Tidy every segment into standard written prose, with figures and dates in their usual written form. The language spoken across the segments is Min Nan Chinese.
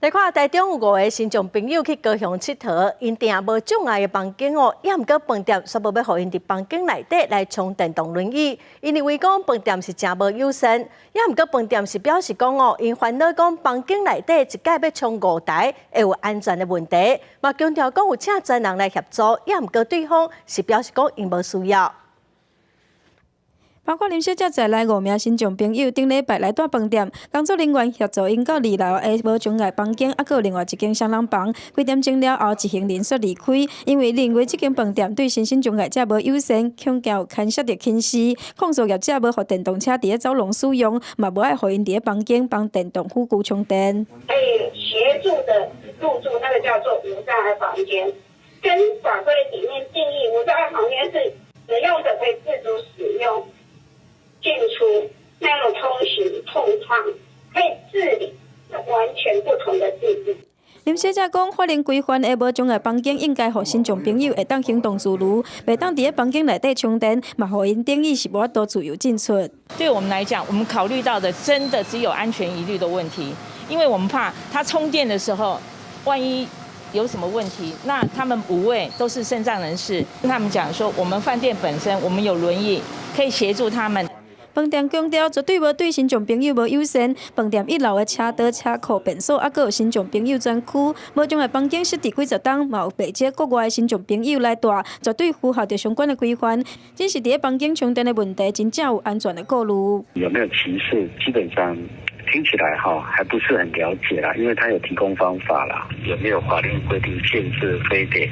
來看台中有五个身障朋友去高雄𨑨迌，𪜶訂無障礙的房間哦，也毋過飯店煞無欲予𪜶佇房間內底來充電動輪椅，𪜶認為講飯店是誠無友善，也毋過飯店是表示講哦，𪜶煩惱講房間內底一擺欲充五台會有安全的問題，嘛強調講有請專人來協助，也毋過對方是表示講𪜶無需要。包括林小姐在內五名身障朋友，頂禮拜來蹛飯店，工作人員協助𪜶到二樓的無障礙房間，猶閣有另外一間雙人房。幾點鐘了後，一行人煞離開，因為認為這間飯店對身心障礙者無友善，恐驚有牽涉著歧視，控訴業者無予電動車佇咧走廊使用，嘛無愛予𪜶佇咧房間幫電動輔具充電。可以協助的入住，那個叫做無障礙房間，跟法規裡面定義無障礙房間是使用者可以自主使用。進出那種通行通暢，可以自理，完全不同的定義。林小姐講，法令規範的無障礙房間應該予身障朋友會當行動自如，袂當佇咧房間內底充電，嘛予𪜶等於是無法度自由進出。對我們來講，我們考慮到的真的只有安全疑慮的問題，因為我們怕他充電的時候，萬一有什麼問題，那他們五位都是身障人士，跟他們講說，我們飯店本身我們有輪椅，可以協助他們。飯店強調絕對無對身障朋友無友善。飯店一樓的車道、車庫、便所，猶閣有身障朋友專區。無障礙房間設置幾十冬，嘛有袂少國外的身障朋友來蹛，絕對符合著相關的規範。只是佇咧房間充電的問題，真正有安全的顧慮。有沒有歧視？基本上聽起來哈，還不是很了解啦，因為他有提供方法啦。有沒有法令規定限制非得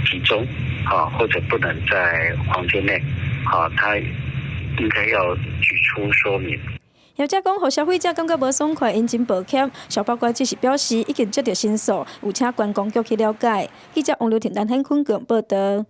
集中啊，或者不能在房間內？啊，他應該要舉出說明。業者講，予消費者感覺無爽快，𪜶真抱歉。消保官只是表示已經接到申訴，有請觀光局去了解。記者王劉婷、陳顯坤報導。